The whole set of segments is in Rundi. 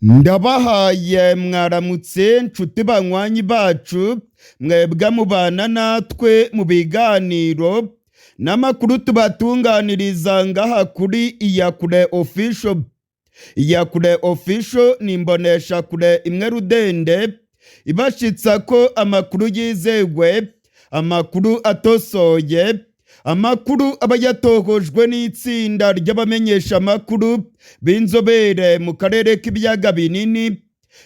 Ndabahaye mwaramutse nshuti banywanyi bacu, mwebwe mubana natwe mu biganiro n'amakuru tubatunganiriza ngaha kuri Iyakure Official. Iyakure Official ni imboneshakure imwe rudende ibashitsa ko amakuru yizewe, amakuru atosoye, amakuru aba yatohojwe n'itsinda ry'abamenyeshamakuru b'inzobere mu karere k'ibiyaga binini,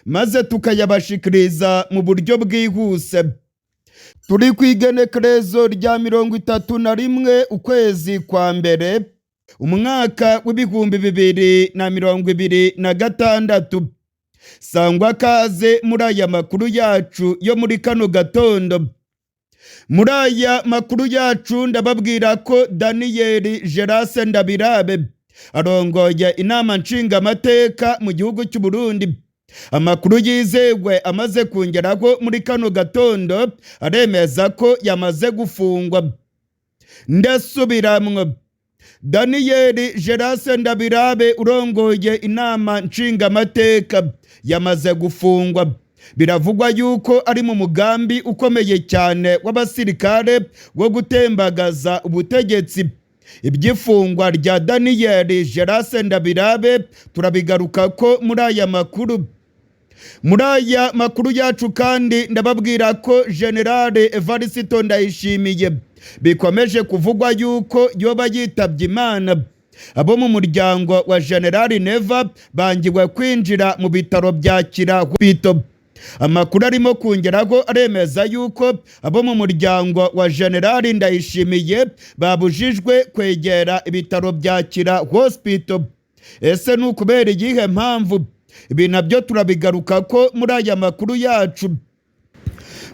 maze tukayabashikiriza mu buryo bwihuse. Turi ku igenekerezo rya 31 ukwezi kwa mbere, umwaka w'2026. Sangwa kaze muri aya makuru yacu yo muri kano gatondo. Muri aya makuru yacu ndababwira ko Daniyeli Gerase Ndabirabe arongoye inama nshingamateka mu gihugu cy'u Burundi. Amakuru yizewe amaze kungeraho muri kano gatondo aremeza ko yamaze gufungwa. Ndasubiramwo, Daniyeli Gerase Ndabirabe urongoye inama nshingamateka yamaze gufungwa. Biravugwa yuko ari mu mugambi ukomeye cyane w'abasirikare wo gutembagaza ubutegetsi. Iby'ifungwa rya Daniyeli Gerase Ndabirabe turabigaruka ko muri aya makuru. Muri aya makuru yacu kandi ndababwira ko Generale Evariste Ndayishimiye bikomeje kuvugwa yuko yoba yitabye Imana. Abo mu muryango wa General Neva bangiwe kwinjira mu bitaro bya Kirahwito. Amakuru arimo kongeraho aremeza yuko abo mu muryango wa General Ndayishimiye babujijwe kwegera ibitaro bya Kira Hospital. Ese ni ukubera iyihe mpamvu? Ibi nabyo turabigaruka ko muri aya makuru yacu.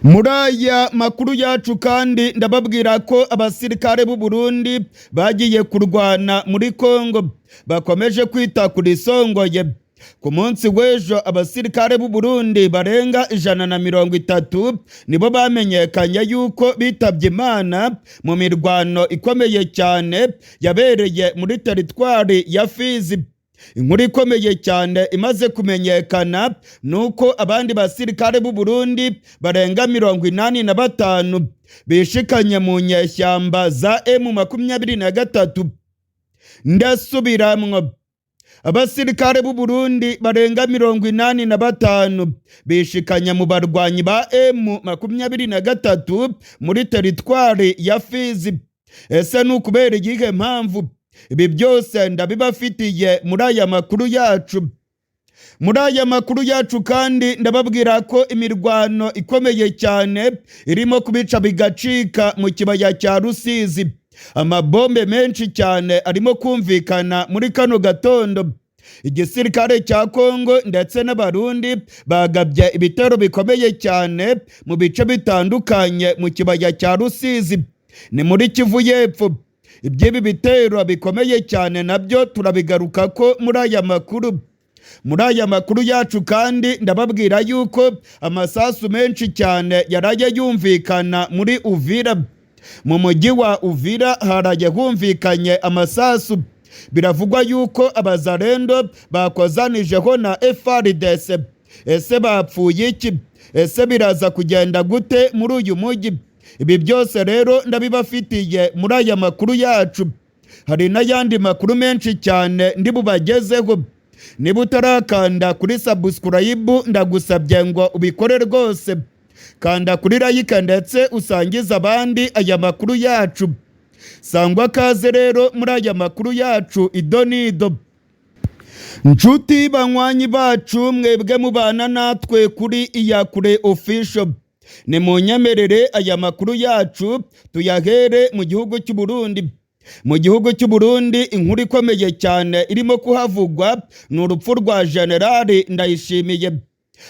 Muri aya makuru yacu kandi ndababwira ko abasirikare b'u Burundi bagiye kurwana muri Kongo bakomeje kwita kuri Songoye. Ku munsi w'ejo abasirikare b'u Burundi barenga 130 nibo bamenyekanye yuko bitabye Imana mu mirwano ikomeye cyane yabereye muri teritwari ya Fizi. Inkuru ikomeye cyane imaze kumenyekana ni uko abandi basirikare b'u Burundi barenga 85 bishikanye mu nyeshyamba za M23. Ndasubiramwo, abasirikare b'u Burundi barenga 85 bishikanye mu barwanyi ba M23 muri teritwari ya Fizi. Ese ni ukubera iyihe mpamvu? Ibi byose ndabibafitiye muri aya makuru yacu. Muri aya makuru yacu kandi ndababwira ko imirwano ikomeye cyane irimo kubica bigacika mu kibaya cya Rusizi. Amabombe menshi cyane arimo kumvikana muri kano gatondo. Igisirikare cya Kongo ndetse n'Abarundi bagabye ibitero bikomeye cyane mu bice bitandukanye mu kibaya cya Rusizi, ni muri Kivu y'Epfo. Iby'ibi bitero bikomeye cyane nabyo turabigaruka ko muri aya makuru. Muri aya makuru yacu kandi ndababwira yuko amasasu menshi cyane yaraye yumvikana muri Uvira. Mu mujyi wa Uvira haraye humvikanye amasasu. Biravugwa yuko abazarendo bakozanijeho na FARDC. Ese bapfuye iki? Ese biraza kugenda gute muri uyu mujyi? Ibi byose rero ndabibafitiye muri aya makuru yacu. Hari n'ayandi makuru menshi cyane ndi bubagezeho. Niba utarakanda kuri subscribe, ndagusabye ngo ubikore rwose. Kanda kuri like ndetse usangize abandi aya makuru yacu. Sangwa kaze rero muri aya makuru yacu idonido. Nshuti banywanyi bacu, mwebwe mubana natwe kuri Iyakure Official, ni munyemerere aya makuru yacu tuyahere mu gihugu cy'u Burundi. Mu gihugu cy'u Burundi inkuru ikomeye cyane irimo kuhavugwa ni urupfu rwa Generali Ndayishimiye.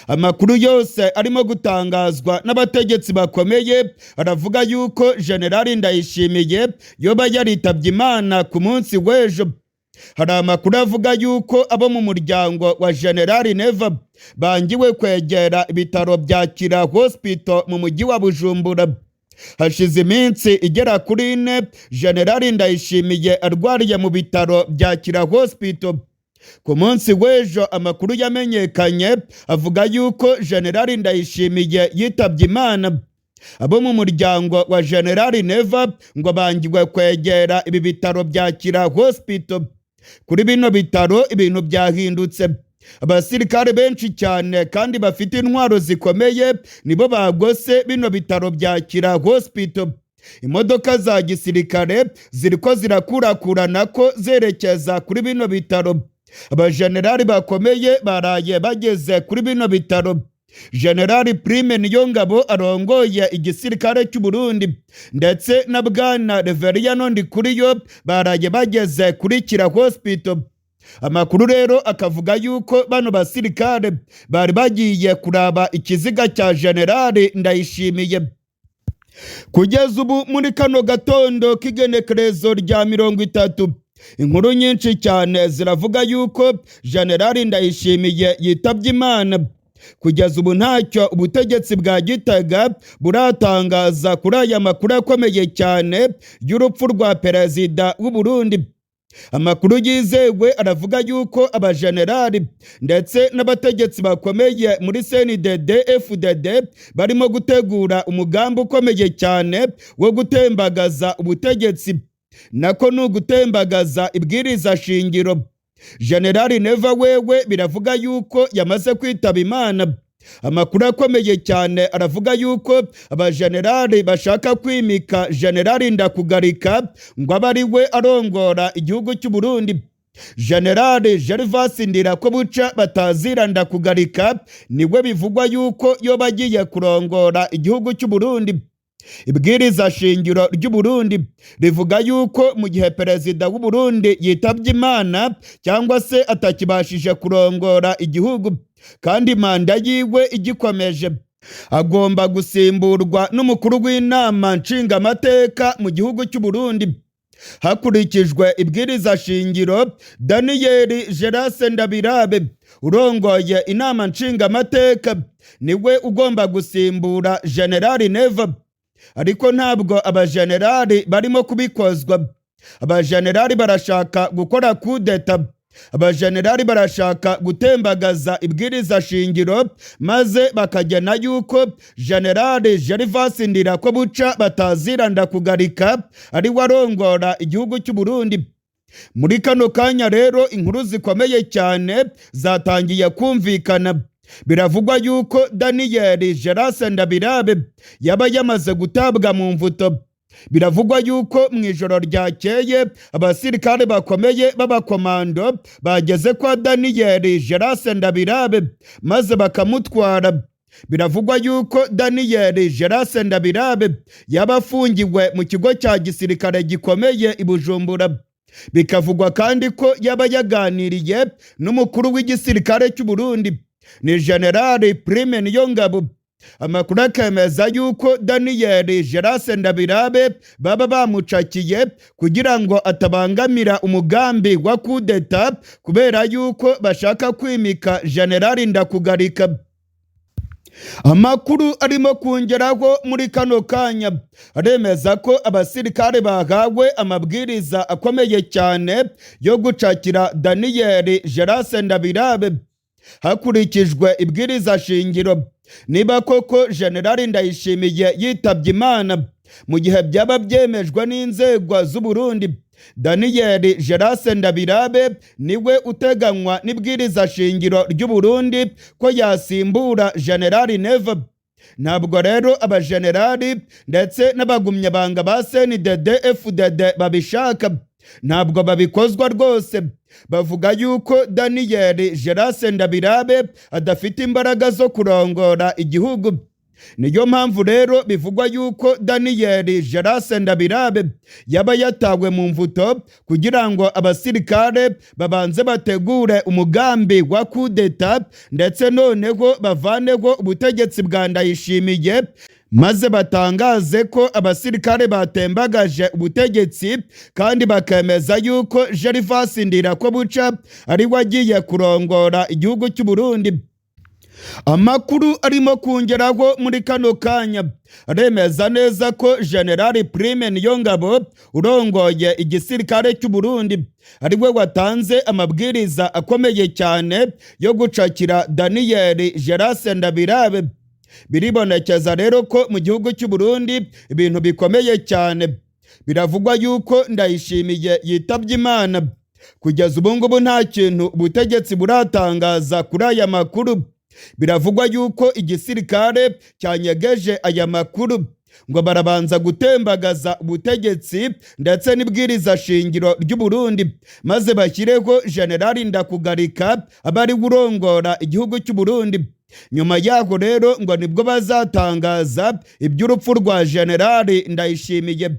Amakuru yose arimo gutangazwa n'abategetsi bakomeye aravuga yuko Generali Ndayishimiye yoba yaritabye Imana ku munsi w'ejo. Hari amakuru avuga yuko abo mu muryango wa Generali Neva bangiwe kwegera ibitaro bya Kira Hospital mu mujyi wa Bujumbura. Hashize iminsi igera kuri 4 Generali Ndayishimiye arwariye mu bitaro bya Kira Hospital. Ku munsi w'ejo amakuru yamenyekanye avuga yuko Generali Ndayishimiye yitabye Imana. Abo mu muryango wa Generali Neva ngo bangiwe kwegera ibi bitaro bya Kira Hospital. Kuri bino bitaro ibintu byahindutse. Abasirikare benshi cyane kandi bafite intwaro zikomeye nibo bagose bino bitaro bya Kira Hospital. Imodoka za gisirikare ziriko zirakurakurana ko zerekeza kuri bino bitaro. Abajenerali bakomeye baraye bageze kuri bino bitaro. Generali Prime Niyongabo arongoye igisirikare cy'u Burundi ndetse na Bwana Reveriyano Ndikuriyo baraye bageze kuri Kira Hospital. Amakuru rero akavuga yuko bano basirikare bari bagiye kuraba ikiziga cya Generali Ndayishimiye. Kugeza ubu muri kano gatondo k'igenekerezo rya 30, inkuru nyinshi cyane ziravuga yuko Generali Ndayishimiye yitabye Imana. Kugeza ubu ntacyo ubutegetsi bwa Gitega buratangaza kuri aya makuru akomeye cyane y'urupfu rwa perezida w'u Burundi. Amakuru yizewe aravuga yuko abajenerali ndetse n'abategetsi bakomeye muri CNDD FDD barimo gutegura umugambi ukomeye cyane wo gutembagaza ubutegetsi, nako ni ugutembagaza ibwiriza shingiro. Generali Neva wewe biravuga yuko yamaze kwitaba Imana. Amakuru akomeye cyane aravuga yuko abajenerali bashaka kwimika Generali Ndakugarika ngo abe ari we arongora igihugu cy'u Burundi. Generali Gervas Ndirakobuca batazira Ndakugarika niwe bivugwa yuko yoba agiye kurongora igihugu cy'u Burundi. Ibwiriza shingiro ry'u Burundi rivuga yuko mu gihe perezida w'u Burundi yitabye Imana cyangwa se atakibashije kurongora igihugu kandi manda yiwe igikomeje, agomba gusimburwa n'umukuru w'inama nshingamateka mu gihugu cy'u Burundi. Hakurikijwe ibwiriza shingiro, Daniyeli Gerase Ndabirabe urongoye inama nshingamateka niwe ugomba gusimbura Generali Neva. Ariko ntabwo abajenerali barimo kubikozwa. Abajenerali barashaka gukora kudeta. Abajenerali barashaka gutembagaza ibwiriza shingiro maze bakagena yuko Generali Gervas Ndirakobuca batazira Ndakugarika ari warongora igihugu cy'u Burundi. Muri kano kanya rero inkuru zikomeye cyane zatangiye kumvikana. Biravugwa yuko Daniyeli Gerase Ndabirabe yaba yamaze gutabwa mu mvuto. Biravugwa yuko mu ijoro ryakeye abasirikare bakomeye b'abakomando bageze kwa Daniyeli Gerase Ndabirabe maze bakamutwara. Biravugwa yuko Daniyeli Gerase Ndabirabe yaba afungiwe mu kigo cya gisirikare gikomeye i Bujumbura. Bikavugwa kandi ko yaba yaganiriye n'umukuru w'igisirikare cy'u Burundi, ni Generali Prime Niyongabo. Amakuru akemeza yuko Daniyeli Gerase Ndabirabe baba bamucakiye kugira ngo atabangamira umugambi wa kudeta, kubera yuko bashaka kwimika Generali Ndakugarika. Amakuru arimo kongeraho muri kano kanya aremeza ko abasirikare bahawe amabwiriza akomeye cyane yo gucakira Daniyeli Gerase Ndabirabe. Hakurikijwe ibwiriza shingiro, niba koko Generali Ndayishimiye yitabye Imana, mu gihe byaba byemejwe n'inzego z'u Burundi, Daniyeli Gerase Ndabirabe niwe uteganywa n'ibwiriza shingiro ry'u Burundi ko yasimbura Generali Neva. Ntabwo rero abajenerali ndetse n'abagumyabanga ba CNDD FDD babishaka, ntabwo babikozwa rwose. Bavuga yuko Daniyeli Gerase Ndabirabe adafite imbaraga zo kurongora igihugu. Niyo mpamvu rero bivugwa yuko Daniyeli Gerase Ndabirabe yaba yatawe mu mvuto kugira ngo abasirikare babanze bategure umugambi wa kudeta, ndetse noneho bavaneho ubutegetsi bwa Ndayishimiye, maze batangaze ko abasirikare batembagaje ubutegetsi, kandi bakemeza yuko Gervas Ndirakobuca ari we agiye kurongora igihugu cy'u Burundi. Amakuru arimo kungeraho muri kano kanya aremeza neza ko General Prime Niyongabo urongoye igisirikare cy'u Burundi ari we watanze amabwiriza akomeye cyane yo gucakira Daniel Gerase Ndabirabe. Biribonekeza rero ko mu gihugu cy'u Burundi ibintu bikomeye cyane. Biravugwa yuko Ndayishimiye yitabye Imana. Kugeza ubu ngubu nta kintu ubutegetsi buratangaza kuri aya makuru. Biravugwa yuko igisirikare cyanyegeje aya makuru, ngo barabanza gutembagaza ubutegetsi ndetse n'ibwiriza shingiro ry'u Burundi, maze bashyireho Generali Ndakugarika abe ari we urongora igihugu cy'u Burundi. Nyuma yaho rero ngo nibwo bazatangaza iby'urupfu rwa Generali Ndayishimiye.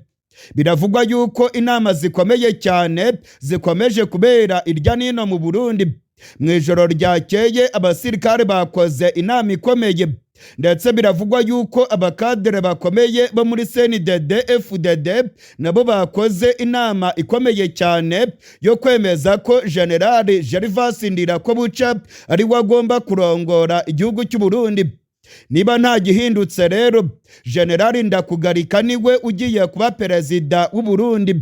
Biravugwa yuko inama zikomeye cyane zikomeje kubera irya nino mu Burundi. Mu ijoro ryakeye abasirikare bakoze inama ikomeye, ndetse biravugwa yuko abakadere bakomeye bo muri CNDD FDD nabo bakoze inama ikomeye cyane yo kwemeza ko General Gervas Ndirakobuca ari we agomba kurongora igihugu cy'u Burundi. Niba nta gihindutse rero, General Ndakugarika niwe ugiye kuba perezida w'u Burundi.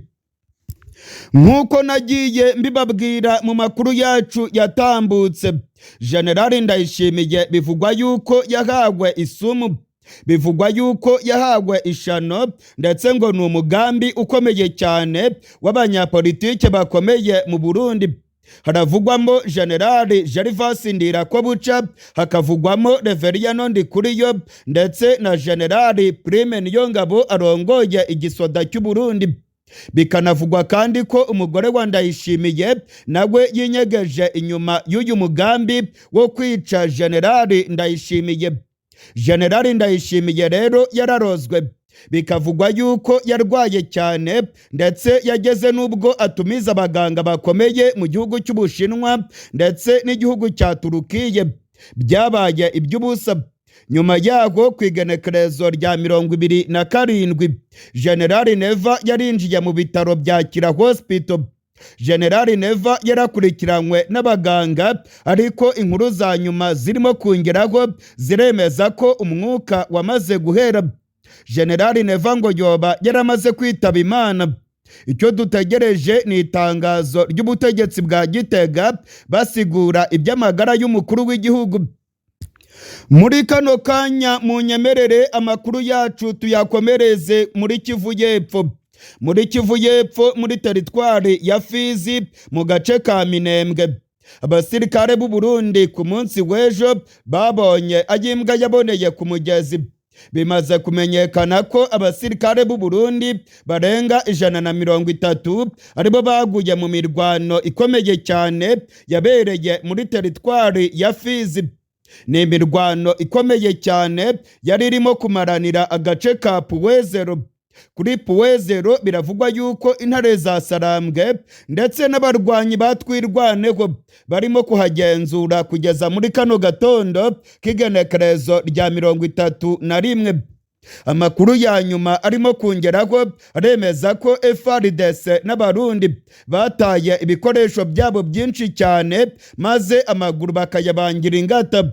Nk'uko nagiye mbibabwira mu makuru yacu yatambutse, General Ndayishimiye bivugwa yuko yahawe isumu, bivugwa yuko yahawe ishano, ndetse ngo ni umugambi ukomeye cyane w'abanyapolitike bakomeye mu Burundi. Haravugwamo General Gervas Ndirakobuca, hakavugwamo Reveriyano Ndikuriyo ndetse na General Prime Niyongabo arongoye igisoda cy'u Burundi. Bikanavugwa kandi ko umugore wa Ndayishimiye nawe yinyegeje inyuma y'uyu mugambi wo kwica General Ndayishimiye. General Ndayishimiye rero yararozwe, bikavugwa yuko yarwaye cyane, ndetse yageze n'ubwo atumiza abaganga bakomeye mu gihugu cy'Ubushinwa ndetse n'igihugu cya Turukiye. Byabaye iby'ubusa. Nyuma yaho ku igenekerezo rya 27, General Neva yarinjiye mu bitaro bya Kira Hospital. General Neva yarakurikiranywe n'abaganga, ariko inkuru za nyuma zirimo kongeraho ziremeza ko umwuka wamaze guhera. General Neva ngo yoba yaramaze kwitaba Imana. Icyo dutegereje ni itangazo ry'ubutegetsi bwa Gitega basigura iby'amagara y'umukuru w'igihugu. Muri kano kanya munyemerere amakuru yacu tuyakomereze muri Kivu y'Epfo. Muri Kivu y'Epfo, muri teritwari ya Fizi, mu gace ka Minembwe, abasirikare b'u Burundi ku munsi w'ejo babonye ayimbwa yaboneye ku mugezi. Bimaze kumenyekana ko abasirikare b'u Burundi barenga 130 aribo baguye mu mirwano ikomeye cyane yabereye muri teritwari ya Fizi. Ni imirwano ikomeye cyane yari irimo kumaranira agace ka Puwezero. Kuri Puwezero biravugwa yuko intare za Sarambwe ndetse n'abarwanyi batwirwaneho barimo kuhagenzura kugeza muri kano gatondo k'igenekerezo rya 31. Amakuru ya nyuma arimo kongeraho aremeza ko FARDC n'Abarundi bataye ibikoresho byabo byinshi cyane, maze amaguru bakayabangira ingata.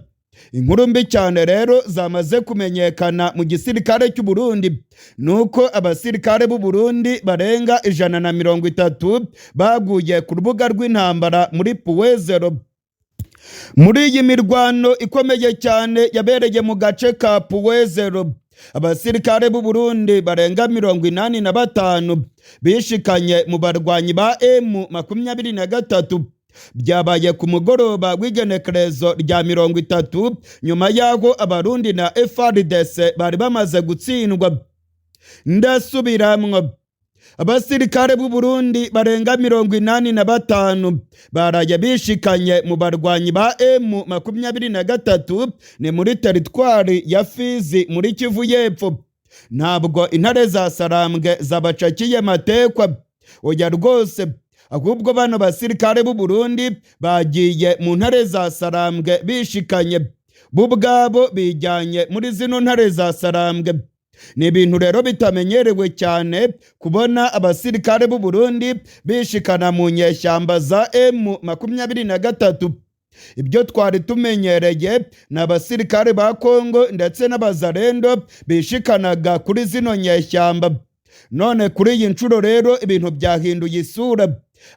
Inkuru mbi cyane rero zamaze kumenyekana mu gisirikare cy'u Burundi nuko abasirikare b'u Burundi barenga 130 baguye ku rubuga rw'intambara muri Puwezero. Muri iyi mirwano ikomeye cyane yabereye mu gace ka Puwezero, abasirikare b'u Burundi barenga 85 bishikanye mu barwanyi ba M23. Byabaye ku mugoroba w'igenekerezo rya 30, nyuma y'aho Abarundi na FARDC bari bamaze gutsindwa. Ndasubiramwo, abasirikare b'u Burundi barenga 85 baraye bishikanye mu barwanyi ba M23, ni muri teritwari ya Fizi muri Kivu y'Epfo. Ntabwo intare za Sarambwe zabacakiye matekwa, oya rwose, ahubwo bano basirikare b'u Burundi bagiye mu ntare za Sarambwe bishikanye, bo ubwabo bijyanye muri zino ntare za Sarambwe. Ni ibintu rero bitamenyerewe cyane kubona abasirikare b'u Burundi bishikana mu nyeshyamba za M23. Ibyo twari tumenyereye ni abasirikare ba Kongo ndetse n'abazarendo bishikanaga kuri zino nyeshyamba. None kuri iyi nshuro rero ibintu byahinduye isura.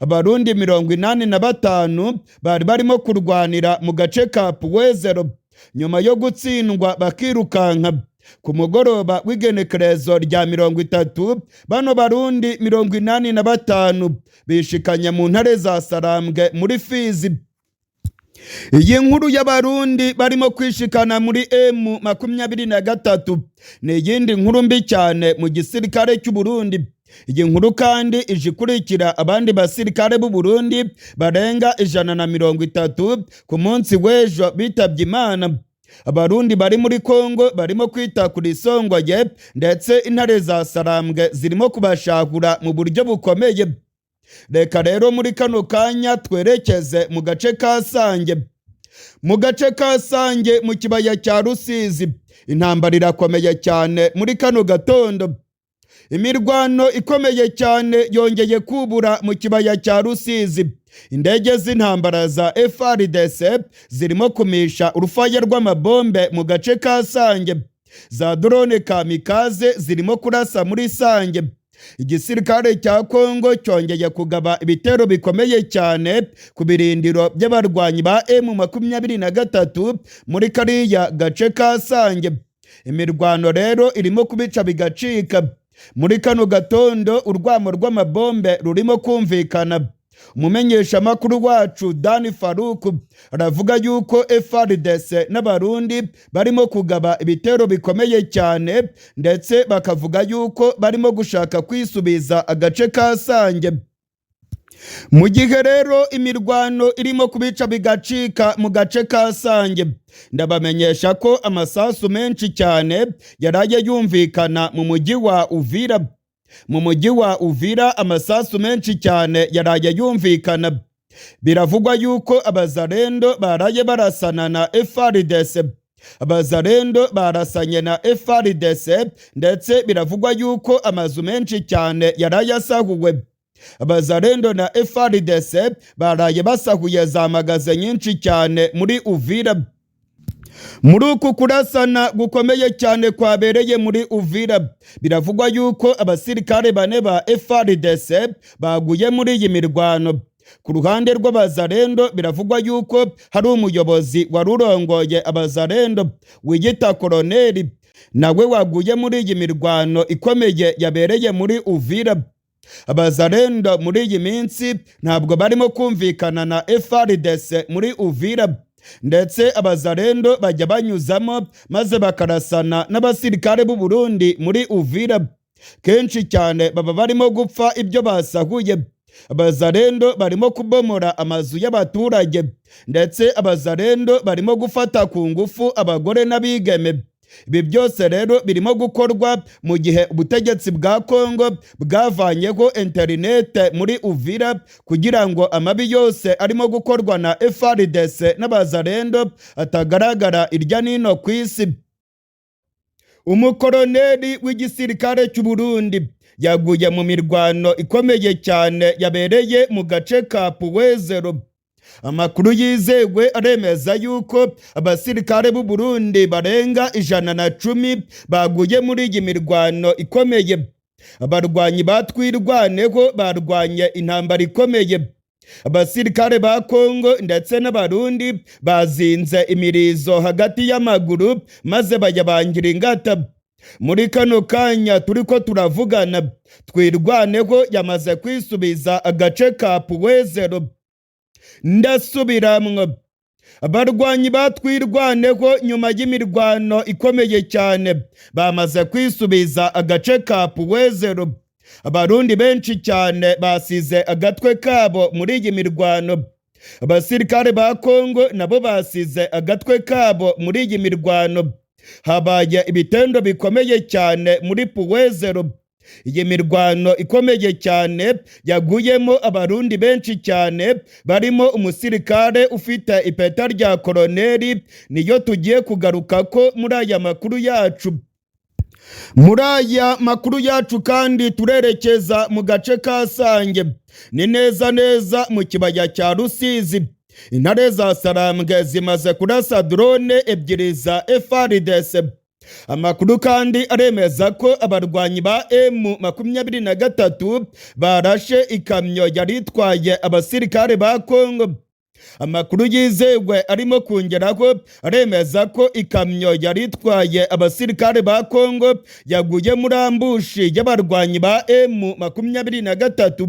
Abarundi 85 bari barimo kurwanira mu gace ka Puwezero, nyuma yo gutsindwa bakirukanka ku mugoroba w'igenekerezo rya 30, bano Barundi 85 bishikanye mu ntare za Sarambwe muri Fizi. Iyi nkuru y'Abarundi barimo kwishikana muri M23 ni iyindi nkuru mbi cyane mu gisirikare cy'u Burundi. Iyi nkuru kandi ije ikurikira abandi basirikare b'u Burundi barenga 130 ku munsi w'ejo bitabye Imana. Abarundi bari muri Kongo barimo kwita kuri Songwaye, ndetse intare za Sarambwe zirimo kubashahura mu buryo bukomeye. Reka rero muri kano kanya twerekeze mu gace ka Sange. Mu gace ka Sange mu kibaya cya Rusizi intambara irakomeye cyane muri kano gatondo. Imirwano ikomeye cyane yongeye kubura mu kibaya cya Rusizi. Indege z'intambara za FARDC zirimo kumisha urufaya rw'amabombe mu gace ka Sange. Za drone kamikaze zirimo kurasa muri Sange. Igisirikare cya Kongo cyongeye kugaba ibitero bikomeye cyane ku birindiro by'abarwanyi ba M23 muri kariya gace ka Sange. Imirwano rero irimo kubica bigacika. Muri kano gatondo urwamo rw'amabombe rurimo kumvikana. Umumenyeshamakuru wacu Dani Faruku aravuga yuko FARDC n'Abarundi barimo kugaba ibitero bikomeye cyane, ndetse bakavuga yuko barimo gushaka kwisubiza agace ka Sange. Mu gihe rero imirwano irimo kubica bigacika mu gace ka Sange, ndabamenyesha ko amasasu menshi cyane yaraye yumvikana mu mujyi wa Uvira. Mu mujyi wa Uvira amasasu menshi cyane yaraye yumvikana. Biravugwa yuko abazarendo baraye barasana na FARDC. Abazarendo barasanye na FARDC, ndetse biravugwa yuko amazu menshi cyane yaraye asahuwe. Abazarendo na FARDC baraye basahuye za magaze nyinshi cyane muri Uvira. Muri uku kurasana gukomeye cyane kwabereye muri Uvira, biravugwa yuko abasirikare 4 ba FARDC baguye muri iyi mirwano. Ku ruhande rw'abazarendo biravugwa yuko hari umuyobozi warurongoye abazarendo wiyita koloneli, nawe waguye muri iyi mirwano ikomeye yabereye muri Uvira. Abazarendo muri iyi minsi ntabwo barimo kumvikana na FARDC muri Uvira, ndetse abazarendo bajya banyuzamo maze bakarasana n'abasirikare b'u Burundi muri Uvira. Kenshi cyane baba barimo gupfa ibyo basahuye. Abazarendo barimo kubomora amazu y'abaturage, ndetse abazarendo barimo gufata ku ngufu abagore n'abigeme. Ibi byose rero birimo gukorwa mu gihe ubutegetsi bwa Kongo bwavanyeho interinete muri Uvira kugira ngo amabi yose arimo gukorwa na FARDC n'abazarendo atagaragara irya nino ku isi. Umukoloneli w'igisirikare cy'u Burundi yaguye mu mirwano ikomeye cyane yabereye mu gace ka Puwezero. Amakuru yizewe aremeza yuko abasirikare b'u Burundi barenga 110 baguye muri iyi mirwano ikomeye. Abarwanyi batwirwaneho barwanye intambara ikomeye. Abasirikare ba Kongo ndetse n'Abarundi bazinze imirizo hagati y'amaguru maze bayabangira ingata. Muri kano kanya turiko turavugana, Twirwaneho yamaze kwisubiza agace ka Puwezero. Ndasubiramwo, abarwanyi batwirwaneho nyuma y'imirwano ikomeye cyane bamaze kwisubiza agace ka Puwezero. Abarundi benshi cyane basize agatwe kabo muri iyi mirwano. Abasirikare ba Kongo nabo basize agatwe kabo muri iyi mirwano. Habaye ibitendo bikomeye cyane muri Puwezero. Iyi mirwano ikomeye cyane yaguyemo Abarundi benshi cyane barimo umusirikare ufite ipeta rya koloneli, niyo tugiye kugaruka ko muri aya makuru yacu. Muri aya makuru yacu kandi turerekeza mu gace ka Sange, ni neza neza mu kibaya cya Rusizi. Intare za Sarambwe zimaze kurasa drone ebyiri za FARDC. Amakuru kandi aremeza ko abarwanyi ba M23 barashe ikamyo yari itwaye abasirikare ba Kongo. Amakuru yizewe arimo kongeraho aremeza ko ikamyo yari itwaye abasirikare ba Kongo yaguye muri ambush y'abarwanyi ba M23.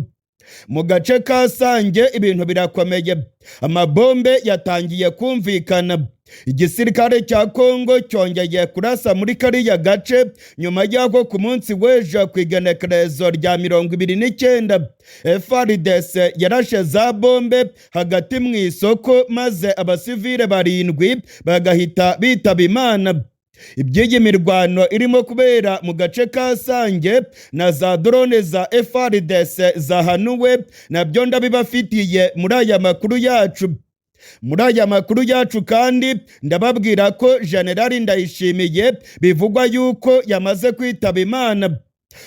Mu gace ka Sange ibintu birakomeye, amabombe yatangiye kumvikana. Igisirikare cya Kongo cyongeye kurasa muri kariya gace nyuma y'aho ku munsi w'ejo ku igenekerezo rya 29 FARDC yarashe za bombe hagati mu isoko, maze abasivile 7 bagahita bitaba Imana. Iby'iyi mirwano irimo kubera mu gace ka Sange na za drone za FARDC zahanuwe nabyo ndabibafitiye muri aya makuru yacu. Muri aya makuru yacu kandi ndababwira ko Generali Ndayishimiye bivugwa yuko yamaze kwitaba Imana.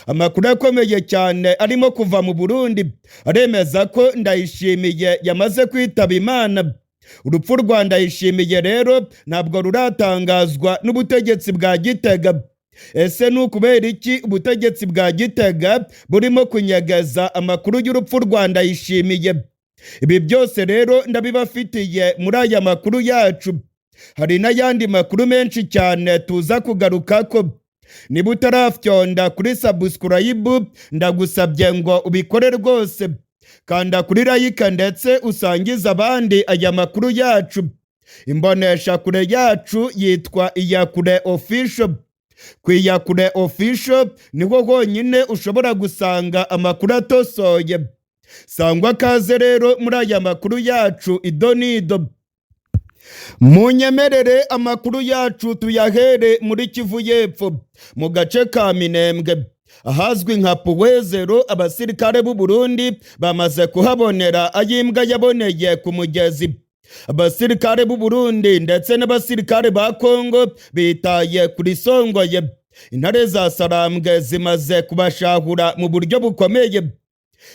Amakuru akomeye cyane arimo kuva mu Burundi aremeza ko Ndayishimiye yamaze kwitaba Imana. Urupfu rwa Ndayishimiye rero ntabwo ruratangazwa n'ubutegetsi bwa Gitega. Ese ni ukubera iki ubutegetsi bwa Gitega burimo kunyegeza amakuru y'urupfu rwa Ndayishimiye? Ibi byose rero ndabibafitiye muri aya makuru yacu. Hari n'ayandi makuru menshi cyane tuza kugarukako. Niba utarafyonda kuri subscribe, ndagusabye ngo ubikore rwose. Kanda kuri like ndetse usangize abandi aya makuru yacu. Imbonesha kure yacu yitwa Iyakure Official. Ku Iyakure Official niho honyine ushobora gusanga amakuru atosoye. Sangwa kaze rero muri aya makuru yacu idonido. Munyemerere amakuru yacu tuyahere muri Kivu y'Epfo, mu gace ka Minembwe ahazwi nka Puwezero. Abasirikare b'u Burundi bamaze kuhabonera ayimbwa yaboneye ku mugezi. Abasirikare b'u Burundi ndetse n'abasirikare ba Kongo bitaye kuri Songoye. Intare za Sarambwe zimaze kubashahura mu buryo bukomeye.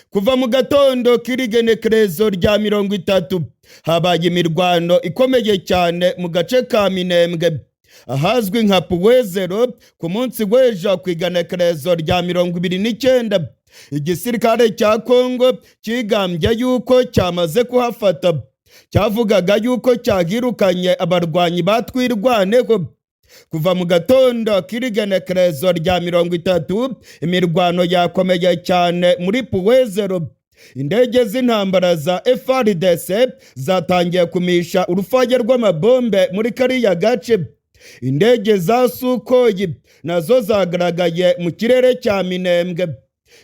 Kuva mu gatondo k'irigenekerezo rya 30 habaye imirwano ikomeye cyane mu gace ka Minembwe ahazwi nka Puwezero. Ku munsi w'ejo ku igenekerezo rya 29, igisirikare cya Kongo cyigambye yuko cyamaze kuhafata, cyavugaga yuko cyahirukanye abarwanyi batwirwaneho. Kuva mu gatondo k'irigenekerezo rya 30 imirwano yakomeye cyane muri Puwezero. Indege z'intambara za FARDC zatangiye kumisha urufaya rw'amabombe muri kariya gace. Indege za Sukhoi nazo zagaragaye mu kirere cya Minembwe.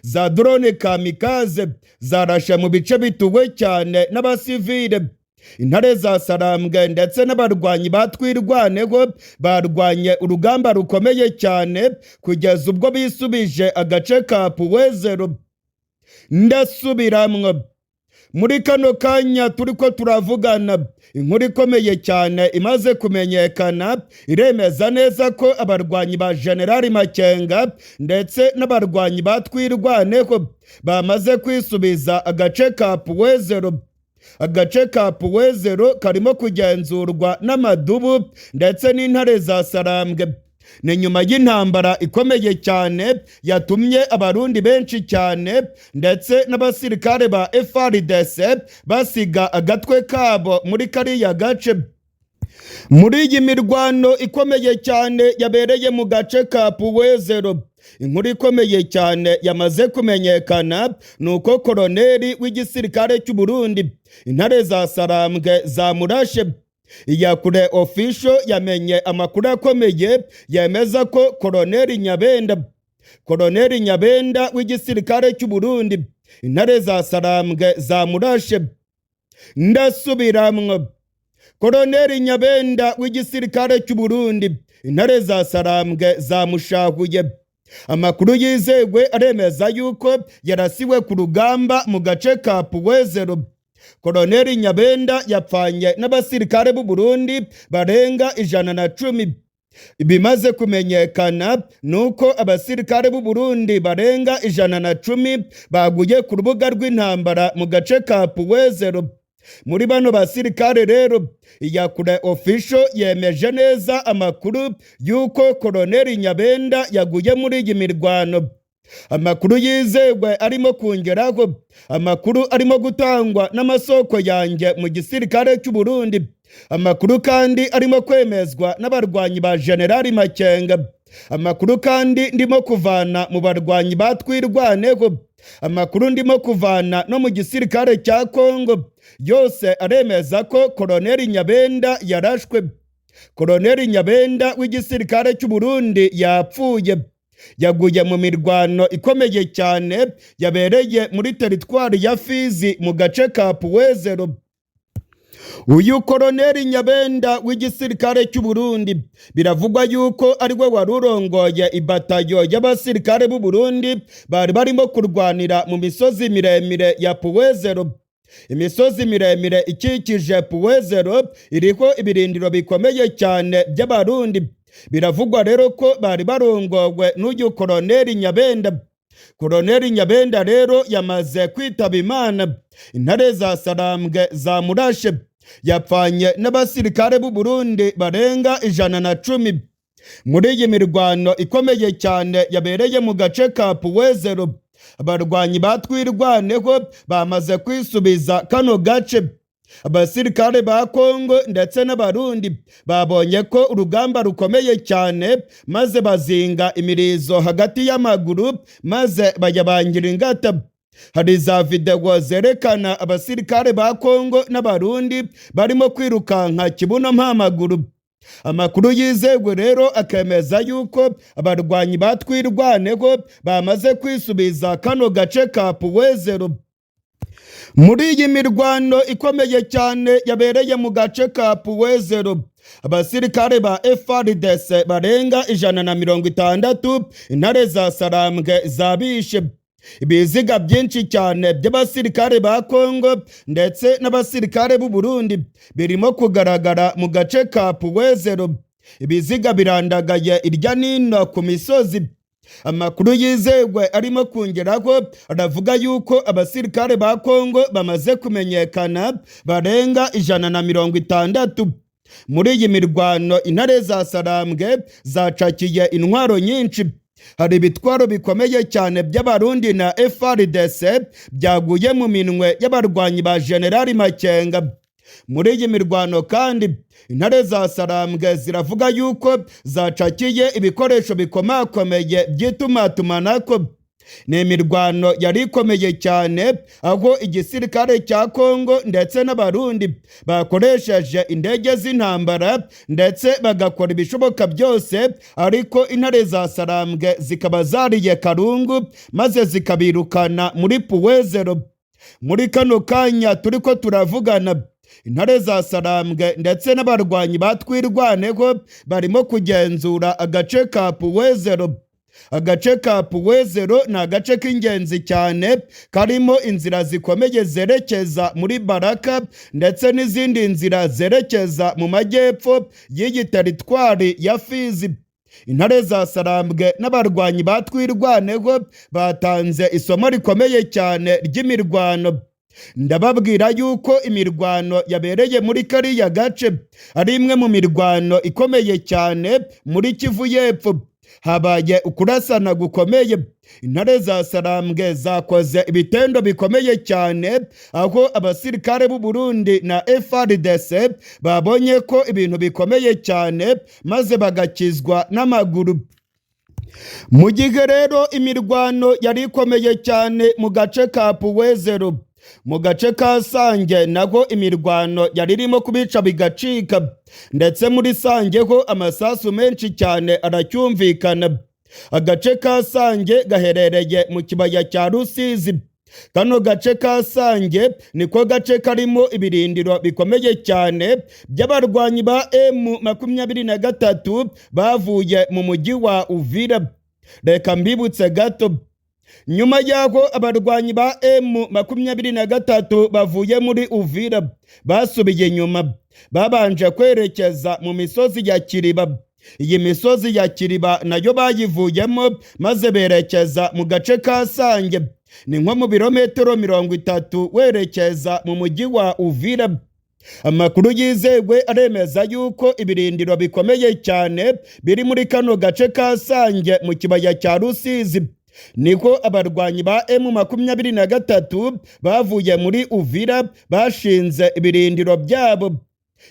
Za drone kamikaze zarashe mu bice bituwe cyane n'abasivile. Intare za Sarambwe ndetse n'abarwanyi batwirwaneho barwanye urugamba rukomeye cyane kugeza ubwo bisubije agace ka Puwezero. Ndasubiramwo, muri kano kanya turiko turavugana, inkuru ikomeye cyane imaze kumenyekana iremeza neza ko abarwanyi ba Generali Makenga ndetse n'abarwanyi batwirwaneho bamaze kwisubiza agace ka Puwezero. Agace ka Puwezero karimo kugenzurwa n'amadubu ndetse n'intare za Sarambwe. Ni nyuma y'intambara ikomeye cyane yatumye Abarundi benshi cyane ndetse n'abasirikare ba FARDC basiga agatwe kabo muri kariya gace. Muri iyi mirwano ikomeye cyane yabereye mu gace ka Puwezero, inkuru ikomeye cyane yamaze kumenyekana ni uko koroneri w'igisirikare cy'u Burundi intare za Sarambwe zamurashe. Iyakure Official yamenye amakuru akomeye yemeza ko koroneri Nyabenda w'igisirikare cy'u Burundi intare za Sarambwe zamurashe. Ndasubiramwo, koroneri Nyabenda w'igisirikare cy'u Burundi intare za Sarambwe zamushahuye. Amakuru yizewe aremeza yuko yarasiwe ku rugamba mu gace ka Puwezero. Koroneri Nyabenda yapfanye n'abasirikare b'u Burundi barenga 110. Ibimaze kumenyekana ni uko abasirikare b'u Burundi barenga 110 baguye ku rubuga rw'intambara mu gace ka Puwezero. Muri bano basirikare rero, Iyakure Official yemeje neza amakuru y'uko Koloneli Nyabenda yaguye muri iyi mirwano. Amakuru yizewe arimo kongeraho, amakuru arimo gutangwa n'amasoko yanjye mu gisirikare cy'u Burundi, amakuru kandi arimo kwemezwa n'abarwanyi ba Generali Makenga, amakuru kandi ndimo kuvana mu barwanyi ba Twirwaneho, amakuru ndimo kuvana no mu gisirikare cya Kongo, yose aremeza ko Koloneli Nyabenda yarashwe. Koloneli Nyabenda w'igisirikare cy'u Burundi yapfuye, yaguye mu mirwano ikomeye cyane yabereye muri teritwari ya Fizi mu gace ka Puwezero. Uyu Koloneli Nyabenda w'igisirikare cy'u Burundi biravugwa yuko ari we wari urongoye ibatayo y'abasirikare b'u Burundi bari barimo kurwanira mu misozi miremire ya Puwezero. Imisozi miremire ikikije Puwezero iriho ibirindiro bikomeye cyane by'Abarundi. Biravugwa rero ko bari barongowe n'uyu Koloneli Nyabenda. Koloneli Nyabenda rero yamaze kwitaba Imana, intare za Sarambwe zamurashe, yapfanye n'abasirikare b'u Burundi barenga 110 muri iyi mirwano ikomeye cyane yabereye mu gace ka Puwezero. Abarwanyi ba Twirwaneho bamaze kwisubiza kano gace. Abasirikare ba Kongo ndetse n'Abarundi babonye ko urugamba rukomeye cyane, maze bazinga imirizo hagati y'amaguru, maze bayabangira ingata. Hari za videwo zerekana abasirikare ba Kongo n'Abarundi barimo kwirukanka kibuno mpamaguru. Amakuru yizewe rero akemeza yuko abarwanyi ba Twirwaneho bamaze kwisubiza kano gace ka Puwezero. Muri iyi mirwano ikomeye cyane yabereye mu gace ka Puwezero, abasirikare ba FARDC barenga 160 intare za Sarambwe zabishe. Ibiziga byinshi cyane by'abasirikare ba Kongo ndetse n'abasirikare b'u Burundi birimo kugaragara mu gace ka Puwezero. Ibiziga birandagaye irya nino ku misozi. Amakuru yizewe arimo kongeraho aravuga yuko abasirikare ba Kongo bamaze kumenyekana barenga 160. Muri iyi mirwano intare za Sarambwe zacakiye intwaro nyinshi. Hari ibitwaro bikomeye cyane by'Abarundi na FARDC byaguye mu minwe y'abarwanyi ba Generali Makenga. Muri iyi mirwano kandi intare za Sarambwe ziravuga yuko zacakiye ibikoresho bikomakomeye by'itumatumanako. Ni imirwano yari ikomeye cyane, aho igisirikare cya Kongo ndetse n'Abarundi bakoresheje indege z'intambara ndetse bagakora ibishoboka byose, ariko intare za Sarambwe zikaba zariye karungu, maze zikabirukana muri Puwezero. Muri kano kanya turiko turavugana, intare za Sarambwe ndetse n'abarwanyi ba Twirwaneho barimo kugenzura agace ka Puwezero. Agace ka Puwezero ni agace k'ingenzi cyane karimo inzira zikomeye zerekeza muri Baraka ndetse n'izindi nzira zerekeza mu majyepfo y'iyi teritwari ya Fizi. Intare za Sarambwe n'abarwanyi ba Twirwaneho batanze isomo rikomeye cyane ry'imirwano. Ndababwira yuko imirwano yabereye muri kariya gace ari imwe mu mirwano ikomeye cyane muri Kivu y'Epfo. Habaye ukurasana gukomeye, intare za Sarambwe zakoze ibitendo bikomeye cyane, aho abasirikare b'u Burundi na FARDC babonye ko ibintu bikomeye cyane, maze bagakizwa n'amaguru. Mu gihe rero imirwano yari ikomeye cyane mu gace ka Puwezero, mu gace ka Sange naho imirwano yari irimo kubica bigacika, ndetse muri Sange ho amasasu menshi cyane aracyumvikana. Agace ka Sange gaherereye mu kibaya cya Rusizi. Kano gace ka Sange niko gace karimo ibirindiro bikomeye cyane by'abarwanyi ba M23 bavuye mu mujyi wa Uvira. Reka mbibutse gato, nyuma y'aho abarwanyi ba M23 bavuye muri Uvira basubiye inyuma, babanje kwerekeza mu misozi ya Kiriba. Iyi misozi ya Kiriba nayo bayivuyemo, maze berekeza mu gace ka Sange. Ni nko mu birometero 30 werekeza mu mujyi wa Uvira. Amakuru yizewe aremeza yuko ibirindiro bikomeye cyane biri muri kano gace ka Sange mu kibaya cya Rusizi. Niko abarwanyi ba M23 bavuye muri Uvira bashinze ibirindiro byabo.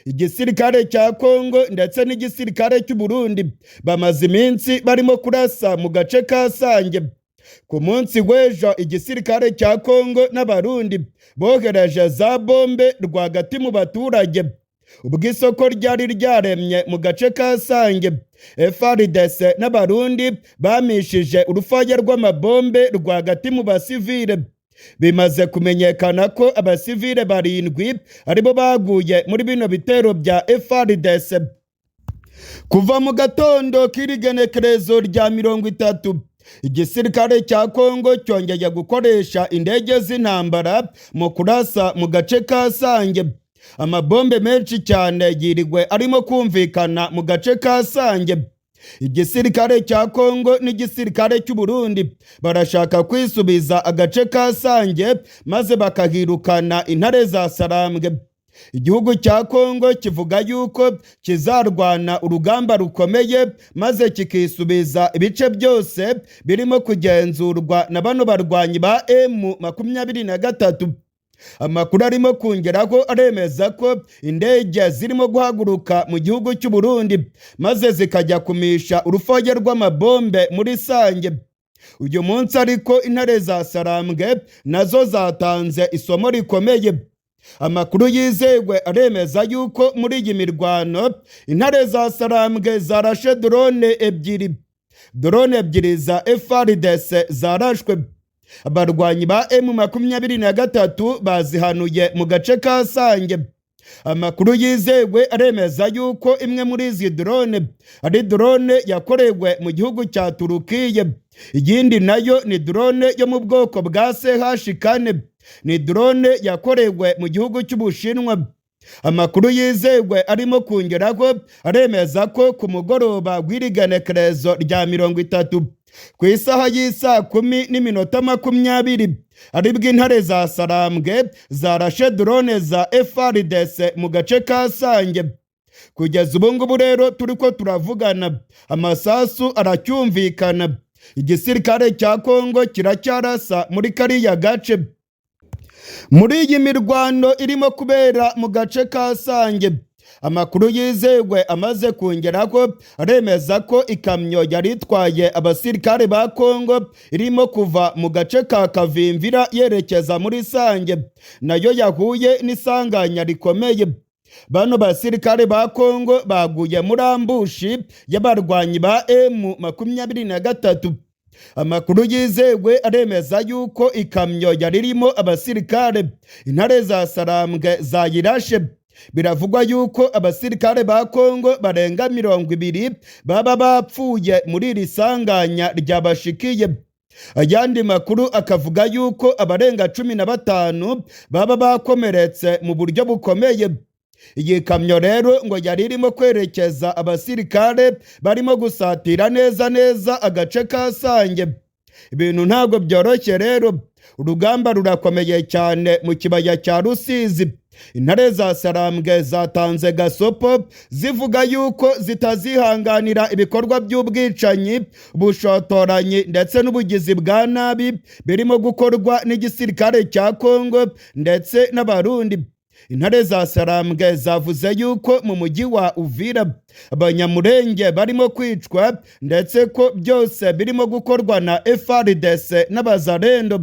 Igisirikare cya Kongo ndetse n'igisirikare cy'u Burundi bamaze iminsi barimo kurasa mu gace ka Sange. Ku munsi w'ejo igisirikare cya Kongo n'Abarundi bohereje za bombe rwagati mu baturage. Ubwo isoko ryari ryaremye mu gace ka Sange, FARDC n'Abarundi bamishije urufaya rw'amabombe rwagati mu basivile. Bimaze kumenyekana ko abasivile 7 aribo baguye muri bino bitero bya FARDC. Kuva mu gatondo k'irigenekerezo rya 30, igisirikare cya Kongo cyongeye gukoresha indege z'intambara mu kurasa mu gace ka Sange. Amabombe menshi cyane yiriwe arimo kumvikana mu gace ka Sange. Igisirikare cya Kongo n'igisirikare cy'u Burundi barashaka kwisubiza agace ka Sange maze bakahirukana intare za Sarambwe. Igihugu cya Kongo kivuga yuko kizarwana urugamba rukomeye maze kikisubiza ibice byose birimo kugenzurwa na bano barwanyi ba M23. Amakuru arimo kongeraho aremeza ko indege zirimo guhaguruka mu gihugu cy'u Burundi maze zikajya kumisha urufoge rw'amabombe muri Sange. Uyu munsi ariko intare za Sarambwe nazo zatanze isomo rikomeye. Amakuru yizewe aremeza yuko muri iyi mirwano intare za Sarambwe zarashe drone ebyiri. Drone ebyiri za FARDC zarashwe. Abarwanyi ba M23 bazihanuye mu gace ka Sange. Amakuru yizewe aremeza yuko imwe muri izi drone ari drone yakorewe mu gihugu cya Turukiye, iyindi nayo ni drone yo mu bwoko bwa CH4, ni drone yakorewe mu gihugu cy'Ubushinwa. Amakuru yizewe arimo kongeraho aremeza ko ku mugoroba w'irigenekerezo rya 30 ku isaha y'isaa 10:20 aribwo intare za Sarambwe zarashe drone za FARDC mu gace ka Sange. Kugeza ubu ngubu rero turiko turavugana, amasasu aracyumvikana. Igisirikare cya Kongo kiracyarasa muri kariya gace. Muri iyi mirwano irimo kubera mu gace ka Sange, amakuru yizewe amaze kongeraho aremeza ko ikamyo yari itwaye abasirikare ba Kongo irimo kuva mu gace ka Kavimvira yerekeza muri Sange nayo yahuye n'isanganya rikomeye. Bano basirikare ba Kongo baguye muri ambushi y'abarwanyi ba M23. Amakuru yizewe aremeza yuko ikamyo yari irimo abasirikare intare za Sarambwe zayirashe. Biravugwa yuko abasirikare ba Kongo barenga 20 baba bapfuye muri iri sanganya ryabashikiye. Ayandi makuru akavuga yuko abarenga 15 baba bakomeretse mu buryo bukomeye. Iyi kamyo rero ngo yari irimo kwerekeza abasirikare barimo gusatira neza neza agace ka Sange. Ibintu ntabwo byoroshye rero, urugamba rurakomeye cyane mu kibaya cya Rusizi. Intare za Sarambwe zatanze gasopo zivuga yuko zitazihanganira ibikorwa by'ubwicanyi, ubushotoranyi ndetse n'ubugizi bwa nabi birimo gukorwa n'igisirikare cya Kongo ndetse n'Abarundi. Intare za Sarambwe zavuze yuko mu mujyi wa Uvira Abanyamurenge barimo kwicwa ndetse ko byose birimo gukorwa na FARDC n'Abazarendo.